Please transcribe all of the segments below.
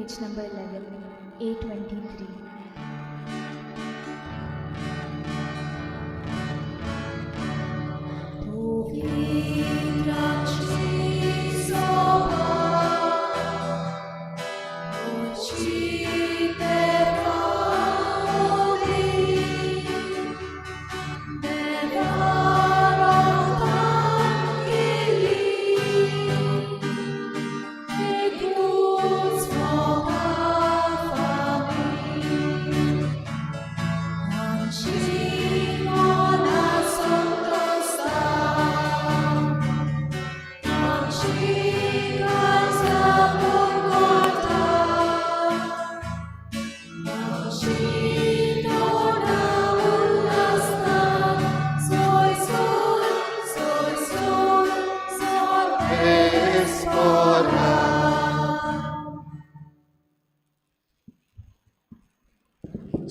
Page number 11, A23.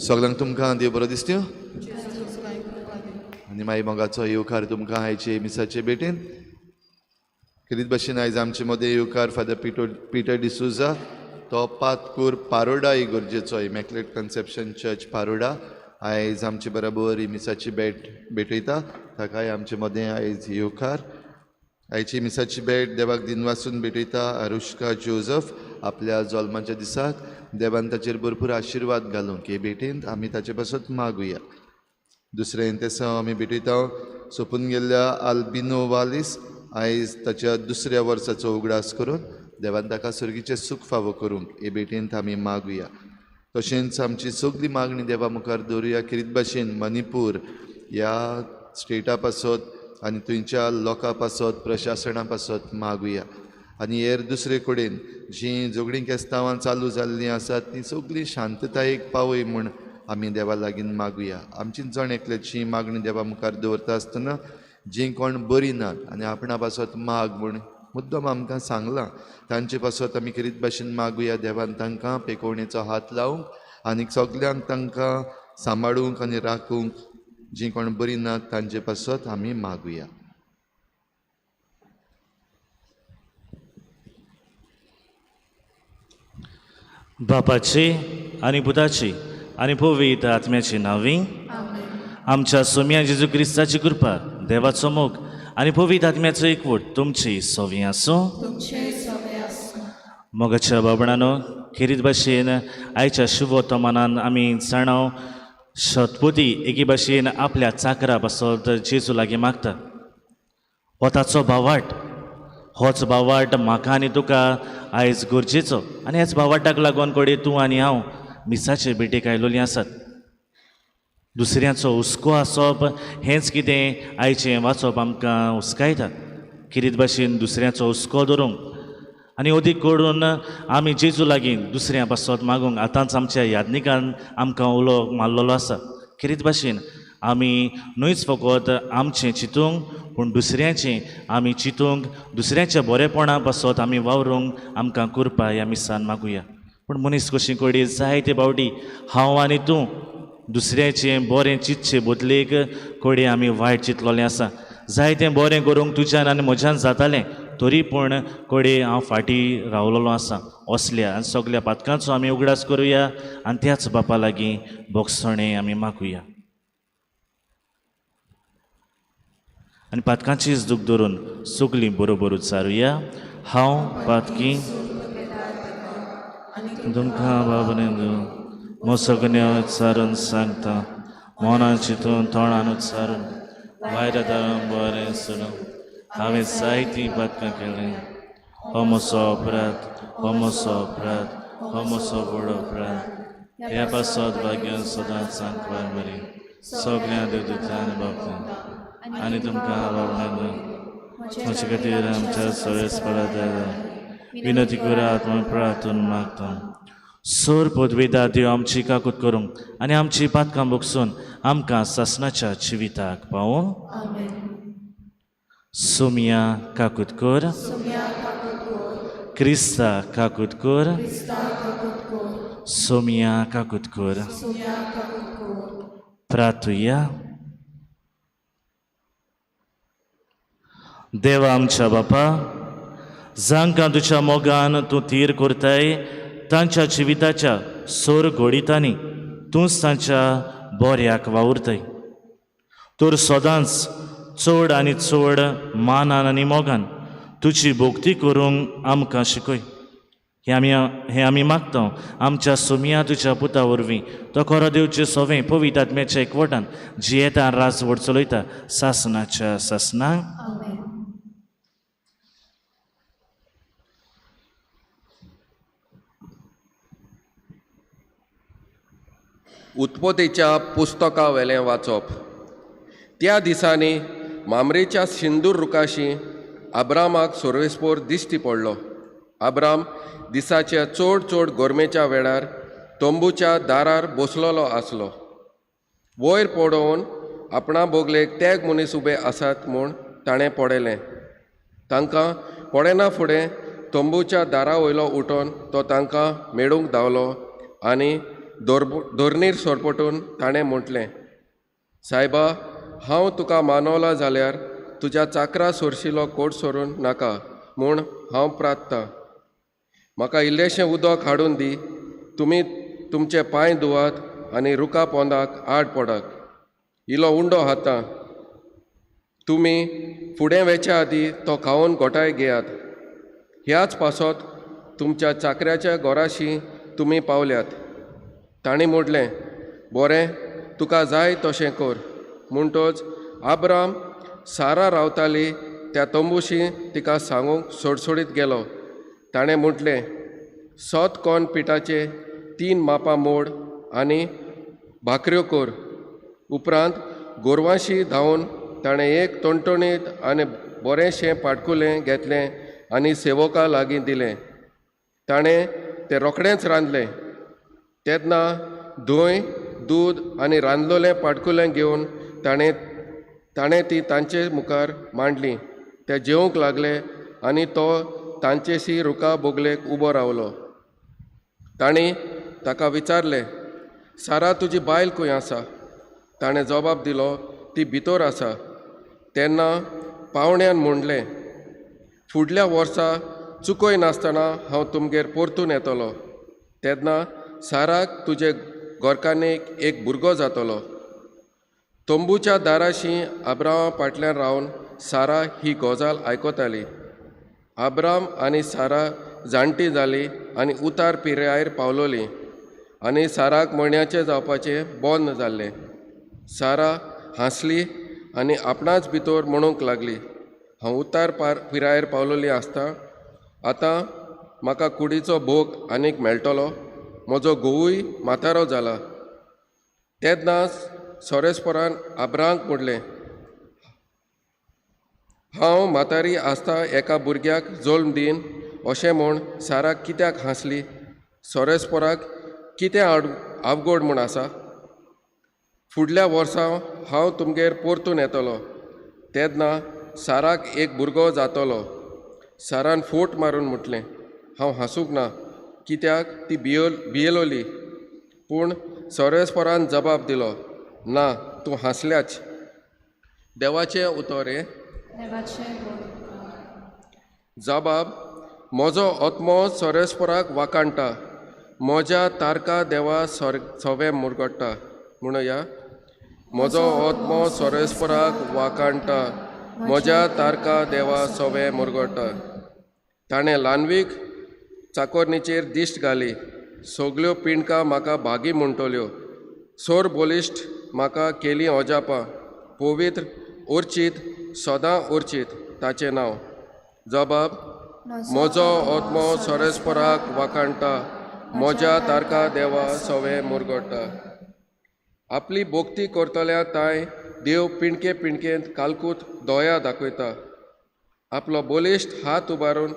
सगळ्यांक तुमकां देव बरो दिसत्यो आनी मागीर मोगाचो येवकार तुमकां आयचे मिसाचे भेटेन. खेरीत भाशेन आयज आमचे मदें येवकार फादर पिटर डिसोजा, तो पातकूर पारोडा इगर्जेचो, इमॅक्युलेट कन्सेप्शन चर्च पारोडा, आयज आमचे बरोबर ही मिसाची भेट भेटयता. ताकाय आमचे मदें आयज येवकार. आयची मिसाची भेट देवाक दिनवासून भेटयता अरुश्का जोजफ आपल्या जल्माच्या दिसाक. देवान ताचेर भरपूर आशिर्वाद घालूंक हे भेटेंत आमी ताचे पासत मागुया. दुसरें तेसांव आमी भेटयता सोंपून गेल्ल्या आल्बिनो वालीस आयज ताच्या दुसऱ्या वर्साचो उगडास करून देवान ताका सर्गीचें सूख फावो करूंक हे भेटेंत आमी मागुया. तशेंच आमची सगळी मागणी देवा मुखार दवरुया. खेरीत भाशेन मणिपूर ह्या स्टेटा पासत आनी थंयच्या लोकां पासत, प्रशासना पासत मागुया. आनी हेर दुसरे कडेन जीं झगडीं केस्तांवां चालू जाल्लीं आसात तीं सगळीं शांततायेक पावय म्हूण आमी देवा लागीं मागुया. आमची जण एकल्याची मागणी देवा मुखार दवरता आसतना जीं कोण बरीं नात आनी आपणा पासत माग म्हूण मुद्दम आमकां सांगलां तांचे पासत आमी खेरीत भाशेन मागुया. देवान तांकां पेकोवणेचो हात लावंक आनी सगल्यांक तांकां सांबाळूंक आनी राखूंक जीं कोण बरीं नात तांचे पासत आमी मागुया. बापाची आनी पुताची आनी पवित्र आत्म्याची नांवी आमच्या सोम्या जेजू क्रिस्ताची कृपा, देवाचो मोग आनी पवित्र आत्म्याचो एकवट तुमची सवी आसूं. मोगाच्या बाबणानो, खेरीत भाशेन आयच्या शुभोत्तमानान आमी जाणाव शतपती एके भाशेन आपल्या चाकरा पासत जेजू लागीं मागता. हो ताचो भावाट, होच भावाट म्हाका आनी तुका आयज गरजेचो आनी ह्याच भावाटाक लागून कडे तूं आनी हांव मिसाचे भेटेक आयलोलीं आसात. दुसऱ्यांचो हुस्को आसप हेंच कितें आयचें वाचप आमकां हुस्कायता. खेरीत भाशेन दुसऱ्यांचो हुस्को धरूंक आनी अदीक करून आमी जेजू लागीं दुसऱ्यां पासत मागूंक आतांच आमच्या यादनिकान आमकां उलो मारलेलो आसा. खेरीत भाशेन आमी न्हूच फकत आमचें चिंतूंक पूण दुसऱ्यांचें आमी चिंतूंक, दुसऱ्यांच्या बरेपणा पासत आमी वावरूंक आमकां कृपा ह्या मिसान मागुया. पूण मनीस कशी कडी जायते फावटी हांव आनी तूं दुसऱ्याचें बरें चिंतचे बदलेक कडेन आमी वायट चिंतलोलें आसा. जायतें बरें करूंक तुज्यान आनी म्हज्यान जातालें तरी पूण कडेन हांव फाटीं रावलेलो आसा. असल्या आनी सगल्या पातकांचो आमी उगडास करुया आनी त्याच बापा लागीं भोगसणें आमी मागुया आनी पातकांचीच दूख धरून सगलीं बरोबर उच्चारुया. हांव पातकी तुमकां बाबनेंदू म्हजो उच्चारून सांगता, मनान चिंतून तोंडान उच्चारून वायट आदारान बरें सोडून हांवें जायतीं पातकां केलीं. हो म्हजो अपराध, हो म्हजो अपराध, हो म्हजो व्हड अपराध. ह्या पासत भाग्यान सदांच सांगपाक बरी सगळ्या देवदूतान बाबतीन आनी तुमकां बाबणांनो म्हजे खातीर आमच्या सवेसपरा विनती करात म्हूण प्रार्थून मागता. सोर पदवेदा देव आमची काकूत करूंक आनी आमची पातकां भोगसून आमकां सासणाच्या जिविताक पावोवंक. सोमिया काकूत कर, क्रिस्ता काकूत कर, सोमिया काकूत कर. प्रार्थुया. देवा आमच्या बापा, जांकां तुज्या मोगान तूं थीर करताय तांच्या जिविताच्या सोर घोडितांनी तूंच तांच्या बऱ्याक वावुरतय. तर सदांच चड आनी चड मानान आनी मोगान तुजी भक्ती करूंक आमकां शिकय. हें आमी मागता आमच्या सोमिया तुज्या पुता वरवीं, तो खरो देवचे सोवें पवित्र आत्म्याच्या एकवटान जियेता राजवट चलयता सासनाच्या सासनाक. उत्पत्तीच्या पुस्तका वेलें वाचप. त्या दिसांनी मामरेच्या सिंदूर रुखाशी आब्रामाक सोर्वेस्पोर दिश्टी पडलो. आब्राम दिसाच्या चड चड गरमेच्या वेळार तंबूच्या दारार बसलेलो आसलो. वयर पडोवन आपणा बोगलेक तेग मनीस उबे आसात म्हूण ताणें पळयलें. तांकां पळयना फुडें तंबूच्या दारा वयलो उठोन तो तांकां मेळूंक धांवलो आनी धरणीर सरपटून ताणें म्हटलें, सायबा, हांव तुका मानवला जाल्यार तुज्या चाकरा सोरशिलो कोट सोरून नाका म्हूण हांव प्रार्थता. म्हाका इल्लेशें उदक हाडून दी, तुमी तुमचे पांय धुवात आनी रुखा पोंदाक आड पडात. इलो उंडो हाता, तुमी फुडें वेच्या आदीं तो खावन घोटाय घेयात. ह्याच पासत तुमच्या चाकऱ्याच्या घराशी तुमी पावल्यात. तांणी म्हटलें, बरें, तुका जाय तशें कर. म्हणटच आब्राम सारा रावताली त्या तंबूशी तिका सांगूंक सोडसोडीत गेलो. ताणें म्हटलें, 7 कोन पिठाचे 3 मापां मोड आनी भाकऱ्यो कर. उपरांत गोरवांशी धांवन ताणें एक टणटणीत आनी बरेंशें पाटकुलें घेतलें आनी सेवका लागीं दिलें. ताणें तें रोखडेंच रांदलें. तेन्ना धंय, दूद आनी रांदलोलें पाटकुलें घेवन ताणें ती तांचे मुखार मांडली. ते जेवंक लागले आनी तो तांचेशी रुखा बोगलेक उबो रावलो. तांणी ताका विचारलें, सारा तुजी बायल खंय आसा? ताणें जबाब दिलो, ती भितर आसा. तेन्ना पावण्यान म्हणलें, फुडल्या वर्सा चुकय नासतना हांव तुमगेर परतून येतलो. तेन्ना साराक तुजे घरकान्नीक एक भुरगो जातलो. तंबूच्या दाराशी आब्रामा फाटल्यान रावन सारा ही गजाल आयकताली. आब्राम आनी सारा जाणटी जाली आनी उतार पिरायेर पावलोली आनी साराक म्हयन्याचें जावपाचें बंद जाल्लें. सारा हांसली आनी आपणाच भितर म्हणूंक लागली, हांव उतार पिरायेर पावलोली आसता, आतां म्हाका कुडीचो भोग आनीक मेळटलो, म्हजो घोवूय म्हातारो जाला. तेन्ना सोरेस्परान आब्रामाक म्हणलें, हांव म्हातारी आसता एका भुरग्याक जल्म दीन अशें म्हूण साराक कित्याक हांसली? सोरेस्पराक कितें आवगड म्हूण आसा? फुडल्या वर्सा हांव तुमगेर परतून येतलो, तेन्ना साराक एक भुरगो जातलो. सारान फोट मारून म्हटलें, हांव हांसूंक ना, कित्याक ती भियेलोली. पूण सोरेस्परान जबाब दिलो, ना, तूं हांसल्याच. देवाचें उतर हें. जबाब, म्हजो आत्मो सोरेस्पराक वाखाणटा, म्हज्या तारका देवा सवें मुरगट्टा. म्हणया, म्हजो आत्मो सोरेस्पराक वाखाणटा, म्हज्या तारका देवा सवें मुरगट्टा. ताणें ल्हानवीक चाकोरणीचेर दिश्ट घाली, सगल्यो पिंडकां म्हाका भागी म्हणटल्यो. सोर बलिश्ट म्हाका केली अजापां, पवित्र अर्चीत सदां अर्चीत ताचें नांव. जबाब, म्हजो आत्मो सोरेस्पराक वाखाणटा, म्हज्या तारका देवा सवें मुरगट्टा. आपली भक्ती करतल्या तांय देव पिंडके पिंडकेंत कालकूत दया दाखयता. आपलो बलिश्ट हात उबारून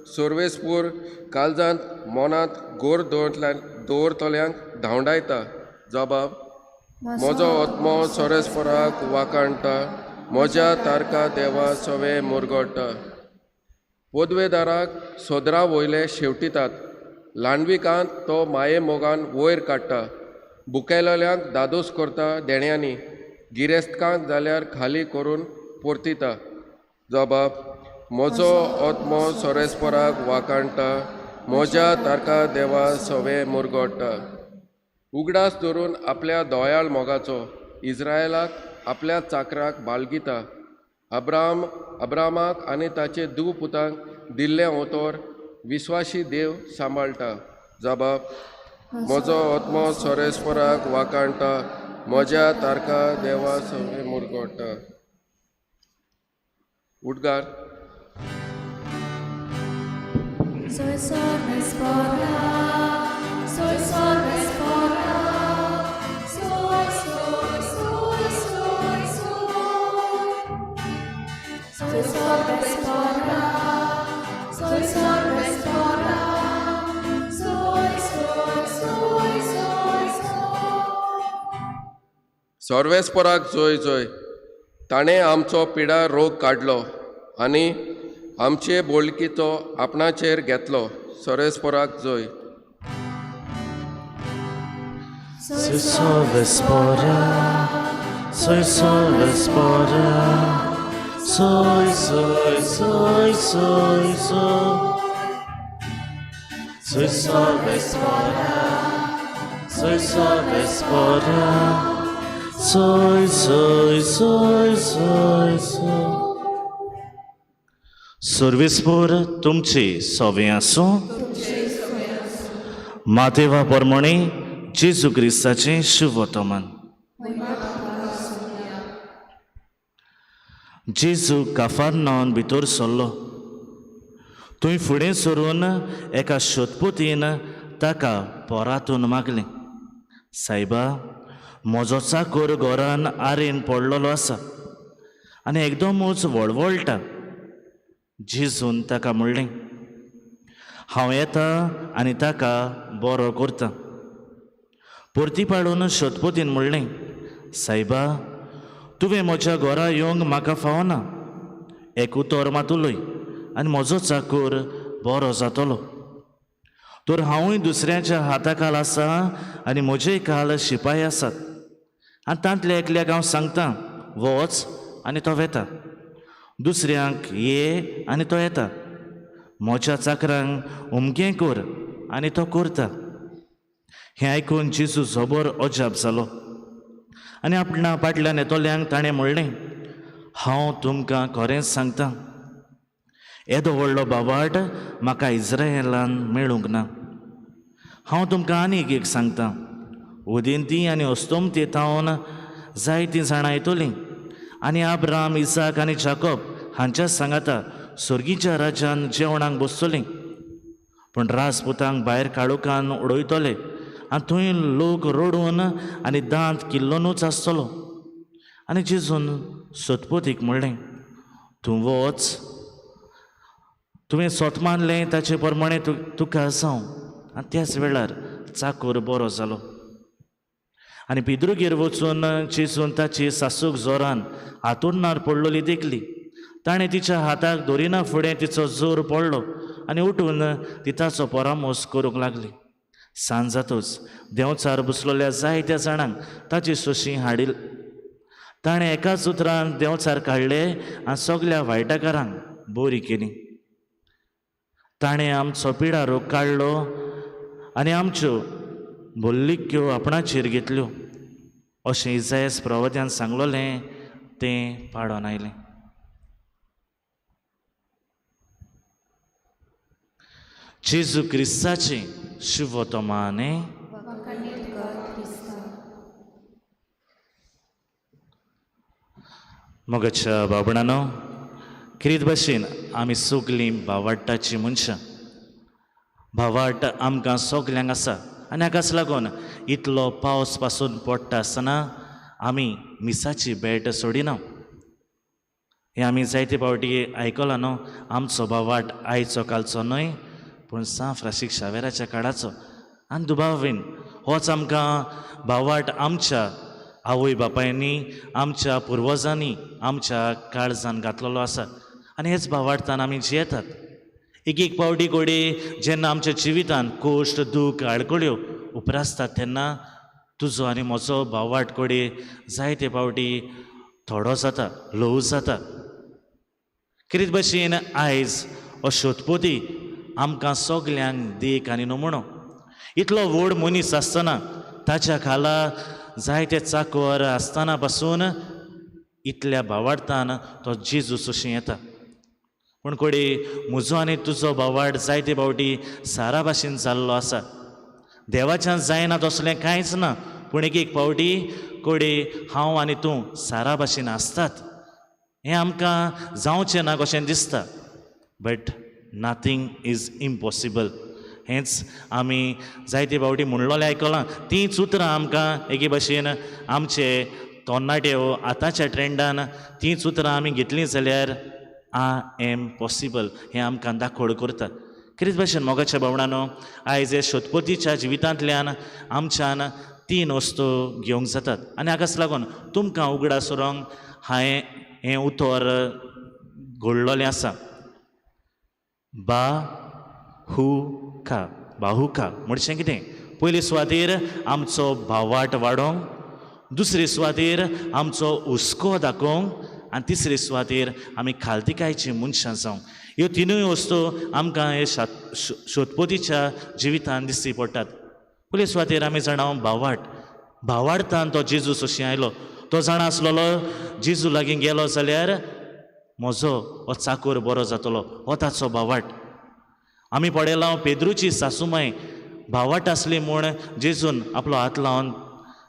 सोर्वेसपूर काळजांत मनांत गोर दवरतल्यांक धांवडायता. जबाब, म्हजो आत्मो सोरेस्पराक वाखाणटा, म्हज्या तारका देवा सवें मुरगट्टा. पदवेदाराक सोदरा वयले शेवटितात, ल्हानविकांत तो माये मोगान वयर काडटा. भुकेलेल्यांक दादोस करता देण्यांनी, गिरेस्तकांक जाल्यार खाली करून परतिता. जबाब, म्हजो आत्मो सोरेस्पराक वाखाणटा, म्हज्या तारका देवा सवे मुरगोडटा. उगडास धरून आपल्या दोयाळ मोगाचो इस्रायलाक आपल्या चाकराक बाळगिता. अब्रामाक आनी ताचे दू पुतांक दिल्लें ओतोर विस्वाशी देव सांबाळटा. जबाब. म्हजो आत्मो सोरेस्पराक वाकाणटा, म्हज्या तारका देवा सवे मुरगोडटा. उद्गार. Soy sorvespora, soy sorvespora, soy, soy, soy, soy, soy. Soy sorvespora, soy sorvespora, soy, soy, soy, soy, soy. सर्वेस्पराक जोय जोय. ताणें आमचो पिडा रोग काडलो आनी आमचे बोलकीचो आपणाचेर घेतलो. सर्वेस्पराक जोय. Soy sorvespora, soy sorvespora, soy, soy, soy, soy, soy. Soy sorvespora, soy sorvespora, soy, soy, soy, soy, soy. सर्वेस्पोर तुमचे सवे आसूं. मातेवा परमणे जेजू क्रिस्ताचें शुभवर्तमान. जेजू काफारनावन भितर सरलो. थंय फुडें सरून एका शोधपोतीन ताका परातून मागलें, सायबा, म्हजो चाकोर घरान आरेन पडलेलो आसा आनी एकदमूच वळवळटा. जेजून ताका म्हणलें, हांव येता आनी ताका बरो करता. परती पाडून शोधपोतीन म्हणलें, सायबा, तुवें म्हज्या घरा येवंक म्हाका फावना, एक उतर मात उलय आनी म्हजो चाकूर बरो जातलो. तर हांवूय दुसऱ्याच्या हाता खाल आसा आनी म्हजेय खाल शिपाय आसात, आनी तांतल्या एकल्याक हांव सांगता वच आनी तो वेता, दुसऱ्यांक ये आनी तो येता, म्हज्या चाकरांक उमकें कर आनी तो करता. हें आयकून जेजू जबर अजाप जालो आनी आपणा फाटल्यान येतल्यांक ताणें म्हणलें, हांव तुमकां खरेंच सांगता, येदो व्हडलो बावाट म्हाका इस्रायलान मेळूंक ना. हांव तुमकां आनीक एक सांगता, उदेंती आनी अस्तमते थावन जायतीं जाणां येतलीं आनी आब्राम, इसाक आनी जाकोब हांच्या सांगाता सर्गीच्या राज्यान जेवणाक बसतलीं, पूण राजपुतांक भायर काळोखान उडयतले आनी थंय लोक रडून आनी दांत किल्लोनूच आसतलो. आनी जेजून सतपतीक म्हणलें, तूं वच, तुवें सोत मानलें ताचे प्रमाणें तुका जावं. आनी त्याच वेळार चाकूर बरो जालो. आनी पिद्रुगेर वचून जेजून ताची सासूक जोरान हातुरणार पडलोली देखली. ताणें तिच्या हाताक धरिना फुडें तिचो जोर पडलो आनी उठून ती ताचो परामोस करूंक लागली. सांज जातूच देंवचार बसलेल्या जायत्या जाणांक ताची सोशी हाडिल. ताणें एकाच उतरान देंवचार काडले आनी सगल्या वायटकारांक बरी केली. ताणें आमचो पिडारो काडलो आनी आमच्यो भल्लिक्यो आपणाचेर घेतल्यो, अशें इजायस प्रवाद्यान सांगलोलें तें पाडोन आयलें. जेजू क्रिस्ताचें शुभवर्तमान. मोगाच्या बाबणानो, खेरीत भाशेन आमी सगलीं भावाड्टाचीं मनशां. भावाट आमकां सगल्यांक आसा आनी हाकाच लागून इतलो पावस पासून पडटा आसतना आमी मिसाची भेट सोडिना. हें आमी जायते फावटी आयकलां न्हू, आमचो भावाट आयचो कालचो न्हय, पूण सांत फ्रांसीस शावेराच्या काळाचो. आनी दुबावीन होच आमकां भावाट आमच्या आवय बापायनी, आमच्या पुर्वजांनी आमच्या काळजान घातलेलो आसा आनी हेच भावार्थान आमी जियेतात. एक एक पावटी घडये जेन्ना आमच्या जिवितान कोश्ट, दूख, आडखळ्यो उप्रासतात तेन्ना तुजो आनी म्हजो भावार्थ घडये जायते फावटी थोडो जाता, ल्हव जाता. खेरीत भाशेन आयज अशोतपती आमकां सगल्यांक देख आनी नमुनो. इतलो व्हड मनीस आसतना ताच्या खाला जायते चाकर आसतना पासून इतल्या भावार्थान तो जेजू सोशी येता. पूण कोडे म्हजो आनी तुजो भावार्थ जायते फावटी सारा भाशेन जाल्लो आसा. देवाच्यान जायना तसलें कांयच ना, पूण एक एक फावटी कोडे हांव आनी तूं सारा भाशेन आसतात. हें आमकां जावचें ना कशें दिसता, बट नथींग is impossible. हेंच आमी जायते फावटी म्हणलोलें आयकलां. तींच उतरां आमकां एके भाशेन आमचे तरणाटे हो आतांच्या ट्रेंडान तींच उतरां आमी घेतलीं जाल्यार I am possible हें आमकां दाखोड करता. कितें भाशेन मोगाच्या भावणानो, आयज हे शतपथीच्या जिवितांतल्यान आमच्यान तीन वस्तू घेवंक जातात आनी हाकाच लागून तुमकां उगडास उरोंक हांवें हें उतर घडलोलें आसा. बा हू का, बाहुका म्हणचें कितें? पयले सुवातेर आमचो भावाट वाडोवंक, दुसरे सुवातेर आमचो हुस्को दाखोवंक आनी तिसरे सुवातेर आमी खालतिकायची मनशां जावंक. ह्यो तिनूय वस्तू आमकां हे शतपथीच्या जिवितान दिश्टी पडटात. पयले सुवातेर आमी जाणा भावाट, भावार्थान तो जेजू सोशी आयलो. तो जाणा आसलेलो जेजू लागीं गेलो जाल्यार म्हजो हो चाकोर बरो जातलो, हो ताचो भावाट. आमी पळयलां पेद्रूची सासूमाय भावाट आसली म्हूण जेजून आपलो हात लावन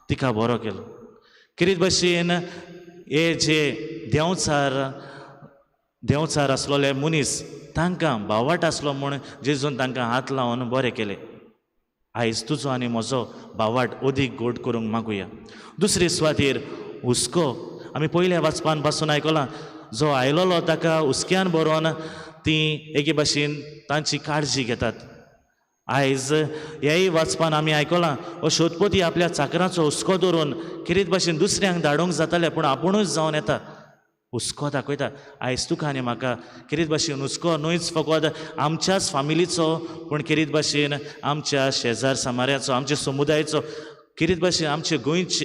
तिका बरो केलो. कितें भशेन हे जे देंवचार देंवचार आसलोले मनीस तांकां भावाट आसलो म्हूण जेजून तांकां हात लावन बरें केलें. आयज तुजो आनी म्हजो भावाट अदीक गोड करूंक मागुया. दुसरे सुवातेर हुस्को, आमी पयल्या वाचपान पासून आयकलां, जो आयलोलो ताका हुस्क्यान बरोवन ती एके भाशेन तांची काळजी घेतात. आयज ह्याय वाचपान आमी आयकलां, हो शोधपती आपल्या चाकराचो हुस्को धरून कितें भाशेन दुसऱ्यांक धाडूंक जातालें पूण आपुणूच जावन येता, हुस्को दाखयता. आयज तुका आनी म्हाका कितें भाशेन हुस्को न्हयच फकत आमच्याच फामिलीचो, पूण कितें भाशेन आमच्या शेजार सामाऱ्याचो, आमच्या समुदायाचो, कितें भाशेन आमचे गोंयचे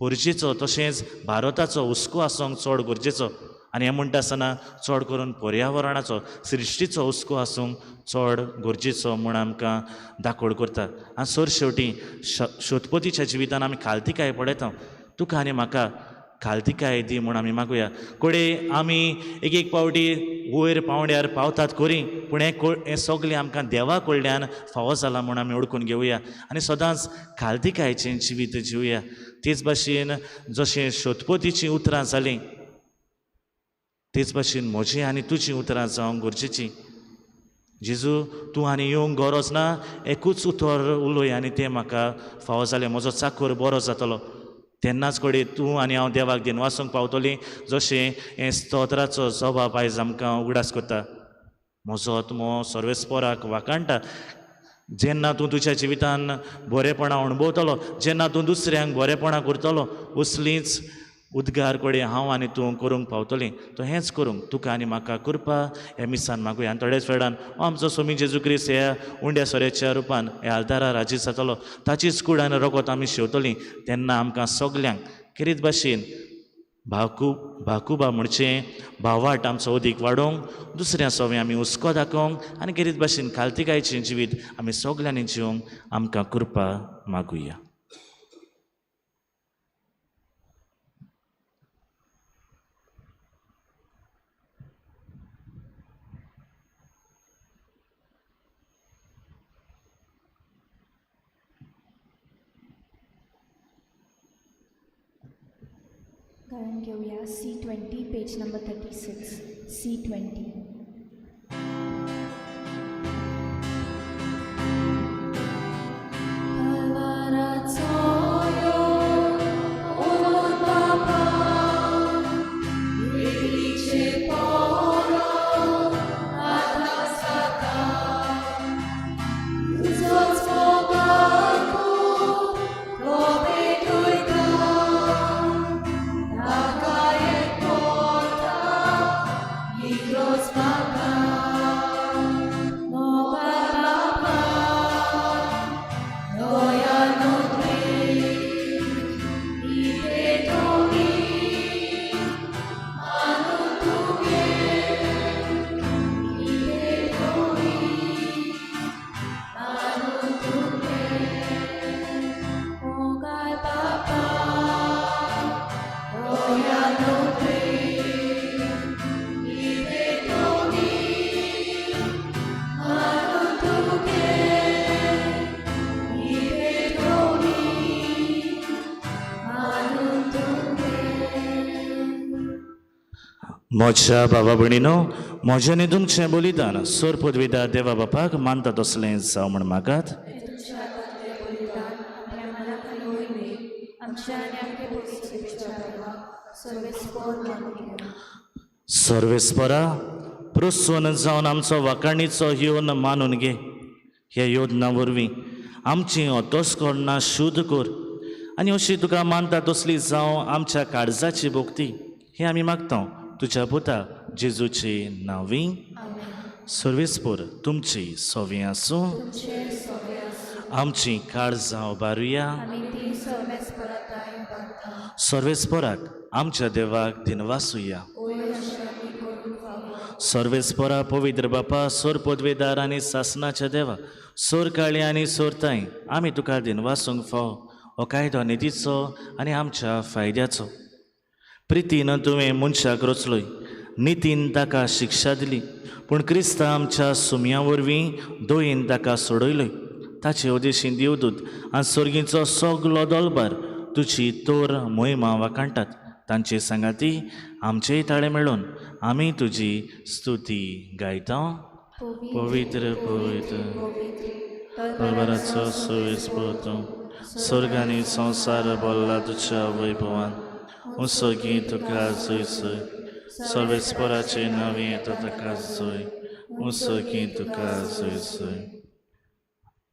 गरजेचो, तशेंच भारताचो हुस्को आसूंक चड गरजेचो. आनी हें म्हणटा आसतना चड करून पर्यावरणाचो, सृश्टीचो हुस्को आसूंक चड गरजेचो म्हूण आमकां दाखोड करता. आनी सर शेवटी शतपथीच्या जिवितान आमी खालतिकाय पळयता. तुका आनी म्हाका खालतिकाय दी म्हूण आमी मागुया. कोडे आमी एक एक पावटी वयर पावंड्यार पावतात खरी, पूण हें सगळें आमकां देवा कडल्यान फावो जालां म्हूण आमी ओळखून घेवया आनी सदांच खालतिकायचें जिवीत जिवया. तेच भाशेन जशें शतपथीचीं उतरां जालीं तेच भाशेन म्हजी आनी तुजीं उतरां जावंक गरजेचीं. जेजू तूं आनी येवंक गरज ना, एकूच उतर उलय आनी तें म्हाका फावो जालें, म्हजो चाकोर बरो जातलो. तेन्नाच कडेन तूं आनी हांव देवाक दिनवासूंक पावतलीं, जशें हें स्तोत्राचो जबाब आयज आमकां उगडास करता. म्हजो आत्मो सर्वेस्पराक वाखाणटा. जेन्ना तूं तुज्या जिवितान बरेपणां अणभवतलो, जेन्ना तूं दुसऱ्यांक बरेपणां करतलो, असलींच उद्गार कडेन हांव आनी तूं करूंक पावतलीं. तो हेंच करूंक तुका आनी म्हाका कृपा ह्या मिसान मागुया. आनी थोड्याच वेळान हो आमचो सोमी जेजू क्रिस्त ह्या उंड्या सोऱ्याच्या रुपान ह्या आल्तारार हाजीर जातलो, ताचीच कूड आनी रगत आमी शेवतलीं. तेन्ना आमकां सगल्यांक कितें भाशेन भाकुबा म्हणचें भावाट आमचो अदीक वाडोवंक, दुसऱ्या सोवें आमी हुस्को दाखोवंक आनी कितें भाशेन खालतिकायचें जिवीत आमी सगल्यांनी जिवंक आमकां कृपा मागुया. गायन घेऊया C20 page number 36 C20. Gross. म्हज्या बाबा भयणीनो, म्हजें आनी तुमचें बलिदान सोर पदवीदार देवा बापाक मानता तसलें जावं म्हण मागात. तुमच्या हातांतलें बलिदान आपल्या मनाखाली होईने आमच्या आनी आपले पवित्र देवा सर्वेस्पोर मानून घेवं. सर्वेस्परा प्रसन्न जावन आमचो वाखाणीचो येवन मानून घे. ह्या योजना वरवीं आमची अतस्करणां शुद्ध कर आनी अशी तुका मानता तसली जावं आमच्या काळजाची भक्ती, हें आमी मागता तुज्या पुता जेजूची नांवी. सर्वेस्पोर तुमची सवी आसूं. तुमचे सवे आसूं. आमची काळजां उबारुया. आमी ती सर्वेस्पराताय उबारता. सर्वेस्पराक आमच्या देवाक दिनवासुया. ओय अशें आमी करूंक फावो. सर्वेस्परा पवित्र बापा, सोर पदवेदार आनी सासनाच्या देवा, सोर काळी आनी सोरताय, आमी तुका दिनवासूंक फावो हो कायदो नितीचो आनी आमच्या फायद्याचो. प्रितीन तुवें मनशाक रचलोय, नितीन ताका शिक्षा दिली, पूण क्रिस्ता आमच्या सुमया वरवीं दयेन ताका सोडयलोय. ताचे उदेशीं देवदूत आनी सर्गीचो सगलो दलबार तुजी तोर मोहिमा वाखाणटात. तांचे सांगाती आमचेय ताळे मेळून आमी तुजी स्तुती गायता. पवित्र पवित्र दरबाराचो सुवेस्पोर तूं, स्वर्ग आनी संवसार भरला तुज्या वैभवान. उसोगी तुका जय जय, सर्वेस्पराचे नांवी येता ताका जय, उसोगी तुका जय जय.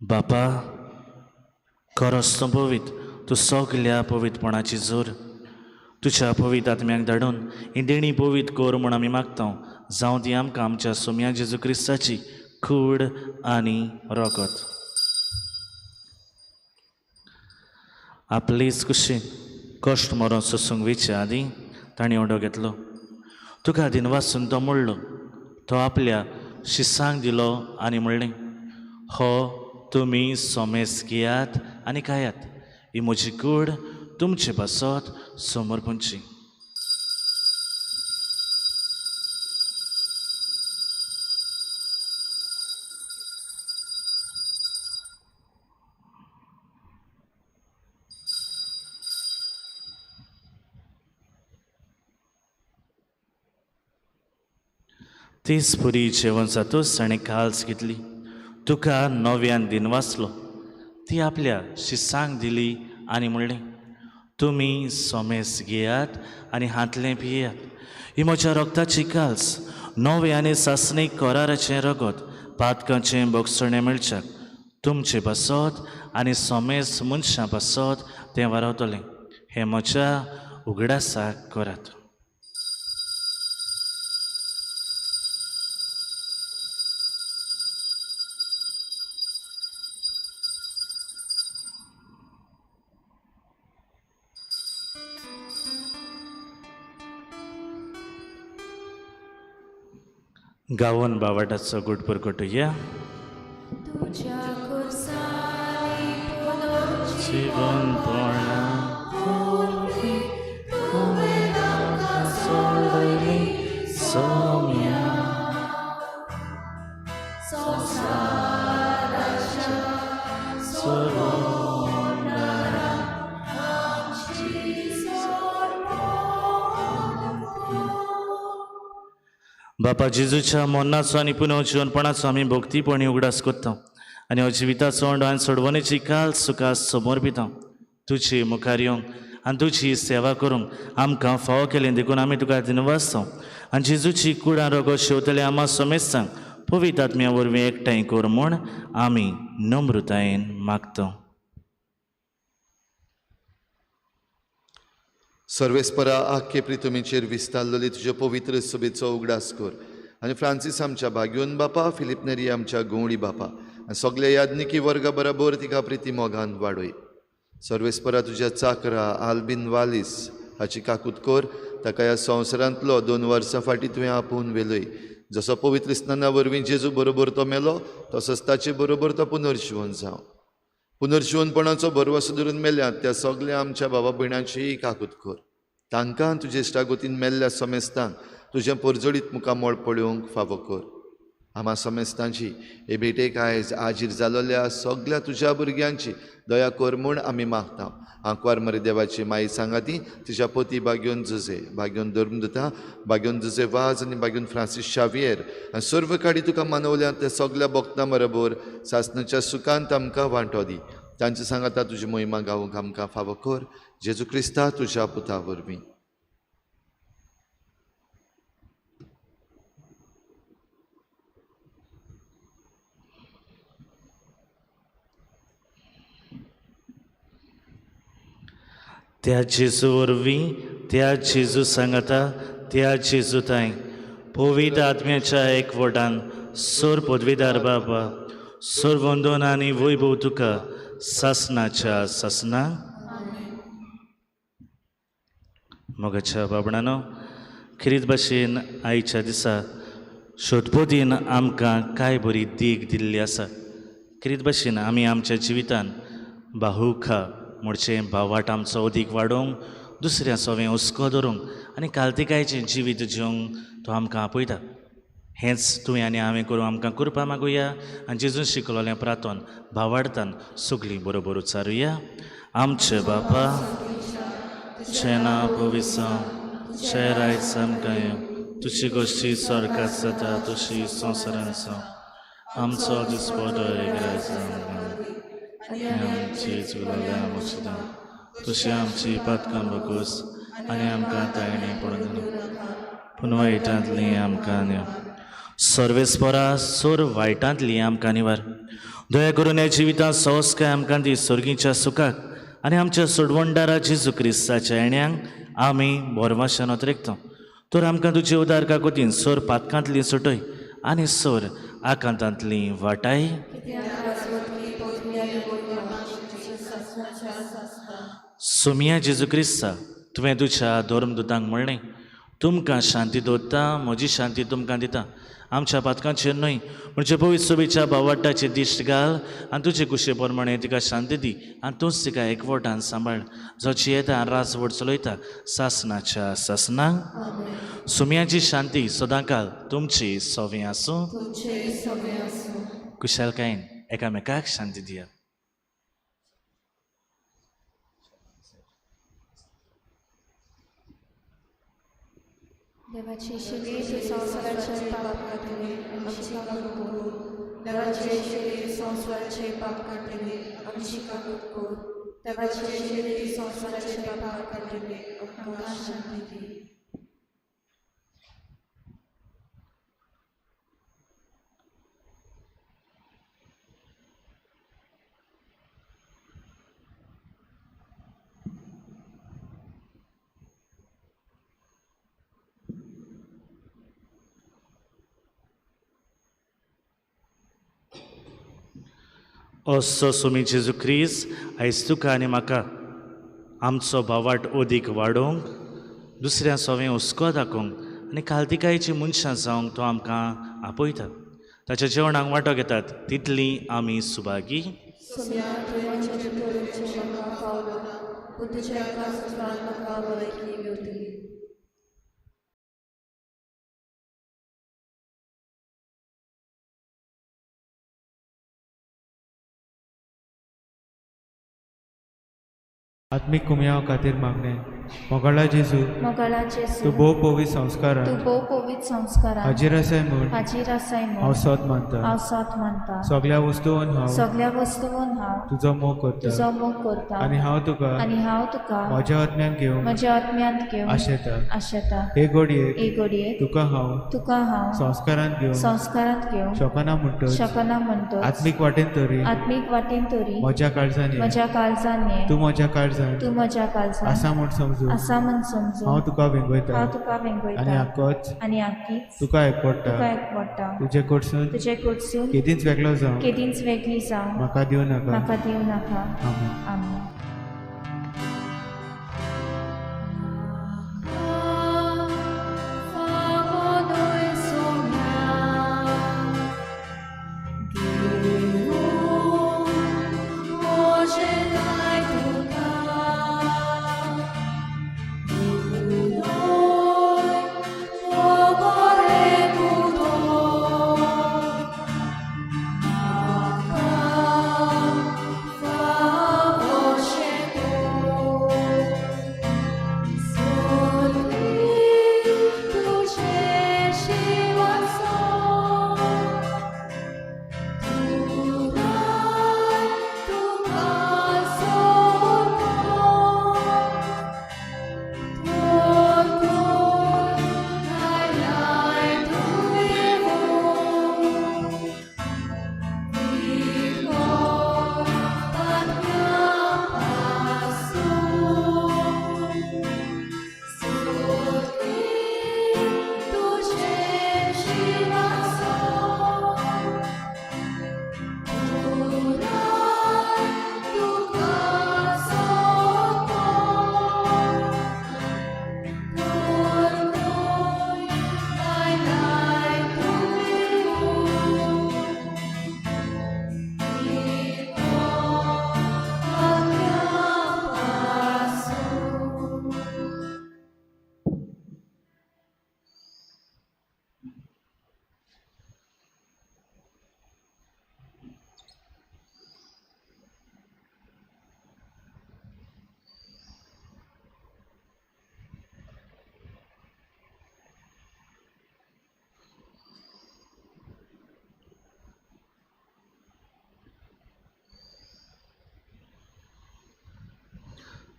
बापा, खरोच तूं पवित्र, तूं सगल्या पवित्रपणाची जोर. तुज्या पवित्र आत्म्याक धाडून ही देणी पवित्र कर म्हूण आमी मागता. जावं ती आमकां आमच्या सोम्या जेजू क्रिस्ताची कूड आनी रगत. आपलीच कुशीन कश्ट मरोन सोसूंक वेचे आदीं ताणें उडो घेतलो. तुका दिनवासून तो मोडलो, तो आपल्या शिसांक दिलो आनी म्हणलें, हो तुमी सोमेस घेयात आनी खायात, ही म्हजी कूड तुमचे पासत समर्पणची. तीच पुरी जेवण जातूच ताणें काल्स घेतली, तुका नव्यान दिनवासलो, ती आपल्या शिसांक दिली आनी म्हणलें, तुमी सोमेस घेयात आनी हांतलें पियात, ही म्हज्या रगताची काल्स, नवें आनी सासणीक कराराचें रगत, पातकांचें भोगसणें मेळच्याक तुमचे पासत आनी सोमेस मनशां पासत तें वारावतलें. हें म्हज्या उगडासाक करात. गावन बावाटाचो गुट परकटुया. तुज्या खुर्सांनी जिवनपणा सोडयली सोम्या संवसाराच्या सोडवणारा. बापा जेजूच्या मरणाचो आनी पुनर्जिवनपणाचो आमी भक्तीपणी उगडास करता आनी हो जिविताचो आनी सोडवणेची काल सुखा समर्पिता. तुजी मुखार येवंक आनी तुजी सेवा करूंक आमकां फावो केलें देखून आमी तुका दिनवासता. आनी जेजूची कुडां रगत शेवतले आमा समेस्तांक पवित्र आत्म्या वरवीं एकठांय कर म्हूण आमी नम्रतायेन मागता. सर्वेस्परा आख्खे प्रितुमीचेर विस्तारलेली तुज्या पवित्र सभेचो उगडास कर आनी फ्रांसीस आमच्या भाग्योन बापा, फिलीप नेरी आमच्या गवळी बापा आनी सगल्या याज्ञिकी वर्गा बराबर तिका प्रिती मोगान वाडय. सर्वेस्परा तुज्या चाकरा आल्बीन वालीस हाची काकूत कर, ताका ह्या संवसारांतलो 2 वर्सां फाटीं तुवें आपोवन व्हेलय. जसो पवित्र स्नाना वरवीं जेजू बरोबर तो मेलो तसोच ताचे बरोबर तो पुनर्जिवन जावं. पुनर्जिवनपणाचो भरवंसो धरून मेल्यात त्या सगल्या आमच्या बाबा भयणांचीय काकूत कर. तांकां तुजे इश्टागतीन मेल्ल्या समेस्तांक तुजें परजळीत मुखामळ पळोवंक फावो कर. आमा समेस्तांची हे भेटेक आयज आजीर जालोल्या सगल्या तुज्या भुरग्यांची दया कर म्हूण आमी मागता. आंकवार मरे देवाची माई सांगाती तिच्या पोती बाग्योन जुजे बाग्योन धर्मदुता बाग्योन जुजे वाज आनी बाग्योन फ्रांसीस शावियर आनी सर्व काडी तुका मानवल्या त्या सगल्या भक्तां बरोबर सासणाच्या सुखांत आमकां वांटो दी. तांचे सांगाता तुजी मोहिमा गावूंक आमकां फावो कर जेजू क्रिस्ता तुज्या पुता वरवीं. त्या जेजू वरवीं, त्या जेजू सांगाता, त्या जेजू तांय पवित्र आत्म्याच्या एकवटान सोर पदवीदार बाबा सोर वंदन आनी वैभव तुका सासनाच्या सासना. मोगाच्या बाबणानो, खेरीत भाशेन आयच्या दिसा शोधपोदीन आमकां कांय बरी देख दिल्ली आसा. खेरीत भाशेन आमी आमच्या जिवितान बाहुखा म्हणचे भावाट आमचो अदीक वाडोवंक, दुसऱ्या सोवें हुस्को धरूंक आनी कालतिकायचें जिवीत जिवंक तो आमकां आपयता. हेंच तुवें आनी हांवें करूं आमकां कृपा मागुया आनी जेजून शिकलोलें प्रातोन भावार्थान सगळीं बरोबर उच्चारुया. आमचे बापा, तुजें नांव पवित्र जावं, तुजें राज आमकां येवं, तुजी गोश्टी स्वर्गांत जाता तशी संवसारांत जावं. आमचो दिसपटो एक आमकां आनी आमची चुकलेल्या मोचिता तशी आमची पातकां बगूस आनी आमकां तायणे पडून पूण वायटांतली आमकां न्हय. सर्वेस्परा सोर वायटांतली आमकां निवार. दया करून ह्या जिवितांत संस्कार आमकां दी सर्गीच्या सुखाक आनी आमच्या सोडवणदारा जेजू क्रिस्ताच्या येण्यांक आमी बोरवाशान अतरेकता. तर आमकां तुजे उदार काकोतीन सोर पातकांतली सुटय आनी सोर आकांतांतली वाटाय. सोमिया जेजू क्रिस्ता, तुवें तुज्या धर्मदुतांक म्हणलें, तुमकां शांती दवरता, म्हजी शांती तुमकां दिता. आमच्या पातकांचेर न्हय म्हणजे पवित्र सोबेच्या भावाड्डाचेर दिश्ट घाल आनी तुजे कुशे प्रमाणे तिका शांती दी आनी तूंच तिका एकवटान सांबाळ, जो जियेता आनी राजवट चलयता सासनाच्या सासनाक. सुम्याची शांती सदांकाल तुमची सोवें आसूं. कुशालकायेन एकामेकाक शांती दियात. देवाची शिरी संवसाराचे पाप काडटले आमची काकूत कर. देवाची शिरी संवसाराचे पाप काडटले आमची काकूत कर. देवाची शिरी संवसाराचे पाप काडटले आमकां शांती दी. असो सोमी जेजू क्रिस्त आयज तुका आनी म्हाका आमचो भावाट अदीक वाडोवंक, दुसऱ्या सोवें हुस्को दाखोवंक आनी कालतिकायेची मनशां जावंक तो आमकां आपयता. ताच्या जेवणाक वांटो घेतात तितली आमी सुभागी. आत्मीक कुमयाव खातीर मागणें. मोगाळा जेजू, तूं भोव पवित्र संस्कारान हाजीर आसाय म्हूण हांव सोद मानता. सगल्या वस्तून हांव तुजो मोग करता आनी हांव तुका म्हज्या आत्म्यान घेवंक आशेता. हे घडयेक तुका हांव संस्कारांत घेवंक शकना म्हणटच आत्मीक वाटेन तरी म्हज्या काळजान ये, तूं म्हज्या काळजान आसा म्हूण समजून हांव तुका वेंगयता आनी आकीच तुका एकवटा. तुजे कडसून केदींच वेगळो जावं म्हाका दिवं नाका. आमेन. Oh,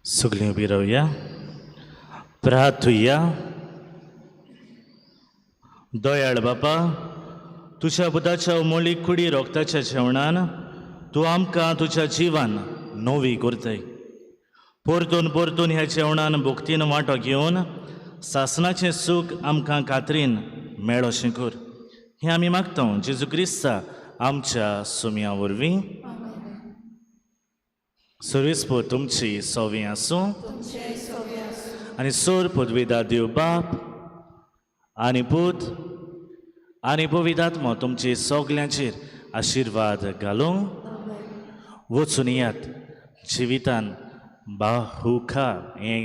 सगळीं उबी रावया, प्रार्थुया. दयाळ बापा, तुज्या बुधाच्या उमोळी कुडी रोगताच्या जेवणान तूं आमकां तुज्या जिवान नवी करताय. परतून परतून ह्या जेवणान भक्तीन वांटो घेवन सासणाचें सूख आमकां खात्रीन मेळोशें कर, हें आमी मागता जेजू क्रिस्ता आमच्या सुमया वरवीं. सर्वेस्पोर तुमची सोवी आसूं आनी सोर पदवीदा देव बाप आनी पूत आनी पवित्र तुमचे सगल्यांचेर आशिर्वाद घालूं. वचून येयात जिवितान बाहुखा हें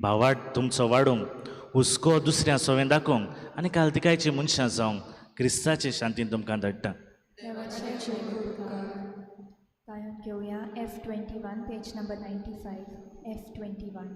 भावाट तुमचो वाडोवंक, हुस्को दुसऱ्या सोवें दाखोवंक आनी कालतिकायची मनशां जावंक क्रिस्ताचे शांतीन तुमकां धाडटा. गायन घेवया F 21, page number 95, F 21.